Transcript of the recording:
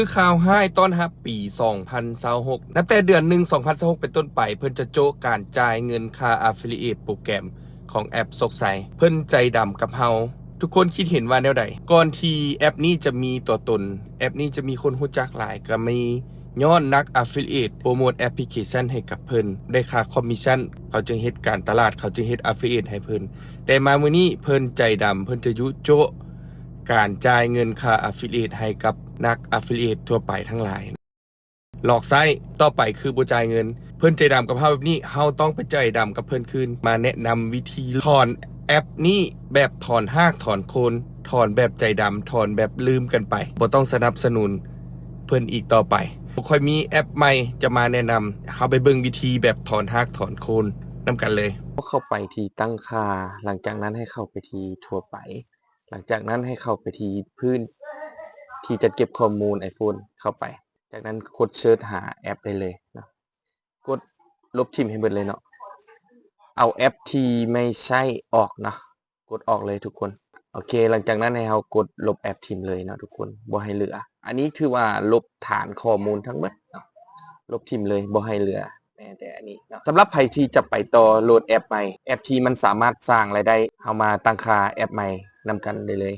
ຄືຂ່າວຮ້າຍຕ້ອນຮັບປີສອງພັນຊາວຫົກ ນັບແຕ່ເດືອນໜຶ່ງ ສອງພັນຊາວຫົກ ເປັນຕົ້ນໄປ ເພິ່ນຈະໂຈະການຈ່າຍເງິນຄ່າ affiliate ໂປຣແກຣມຂອງແອັບໂຊກໄຊ. ເພິ່ນໃຈດຳກັບເຮົາ. ທຸກຄົນຄິດເຫັນວ່າແນວໃດ? ກ່ອນທີ່ແອັບນີ້ຈະມີຕົວຕົນ, ແອັບນີ້ຈະມີຄົນຮູ້ຈັກຫຼາຍ, ກໍມີຍ້ອນນັກ affiliate ໂປຣໂມດແອັບພລິເຄຊັນໃຫ້ກັບເພິ່ນ, ໄດ້ຄ່າຄອມມິດຊັນ, ເຂົາຈຶ່ງເຮັດການຕະຫຼາດ, ເຂົາຈຶ່ງເຮັດ affiliate ໃຫ້ເພິ່ນ. ແຕ່ມາມື້ນີ້ເພິ່ນໃຈດຳ, ເພິ່ນຈະຍຸໂຈະການຈ່າຍເງິນຄ່າ affiliate ໃຫ້ກັບນັກ affiliate ທົ່ວໄປທັງຫຼາຍ. ຫຼອກໃຊ້, ຕໍ່ໄປຄືບໍ່ຈ່າຍເງິນ. ເພິ່ນໃຈດຳກັບເຮົາແບບນີ້, ເຮົາຕ້ອງໄປໃຈດຳກັບເພິ່ນຄືນ. ມາແນະນຳວິທີຖອນແອັບນີ້ແບບຖອນຮາກຖອນໂຄນ, ຖອນແບບໃຈດຳ, ຖອນແບບລືມກັນໄປ, ບໍ່ຕ້ອງສະໜັບສະໜູນເພິ່ນອີກຕໍ່ໄປ. ບໍ່ຄ່ອຍມີແອັບໃໝ່ຈະມາແນະນຳ, ເຮົາໄປເບິ່ງວິທີແບບຖອນຮາກຖອນໂຄນນຳກັນເລີຍ. ເຂົ້າໄປທີ່ຕັ້ງຄ່າ, ຫຼັງຈາກນັ້ນໃຫ້ເຂົ້າໄປທີ່ທົ່ວໄປ, ຫຼັງຈາກນັ້ນໃຫ້ເຂົ້າໄປທີ່ພື້ນທີ່ຈັດເກັບຂໍ້ມູນ iPhone ເຂົ້າໄປ. ຈາກນັ້ນກົດເສີດຫາແອັບໄດ້ເລີຍເນາະ, ກົດລົບຖິ້ມໃຫ້ເບິດເລີຍເນາະ, ເອົາແອັບທີ່ໄມ່ໃຊ້ອອກເນາະ, ກົດອອກເລີຍທຸກຄົນ. ໂອເຄ, ຫຼັງຈາກນັ້ນໃຫ້ເຮົາກົດລົບແອັບຖິ້ມເລີຍເນາະທຸກຄົນ, ບໍ່ໃຫ້ເຫຼືອ. ອັນນີ້ຖືວ່າລົບຖານຂໍ້ມູນທັງໝົດເນາະ, ລົບຖິ້ມເລີຍ, ບໍ່ໃຫ້ເຫຼືອແມ້ແຕ່ອັນນີ້ເນາະ. ສຳລັບໃຜທີ່ຈະໄປຕໍ່ໂຫຼດແອັບໃໝ່, ແອັບທີ່ມັນສາມາດສ້າງລາຍໄດ້, ເຮົາມາຕັ້ງຄ່າແອັບໃໝ່ນຳກັນໄດ້ເລີຍ.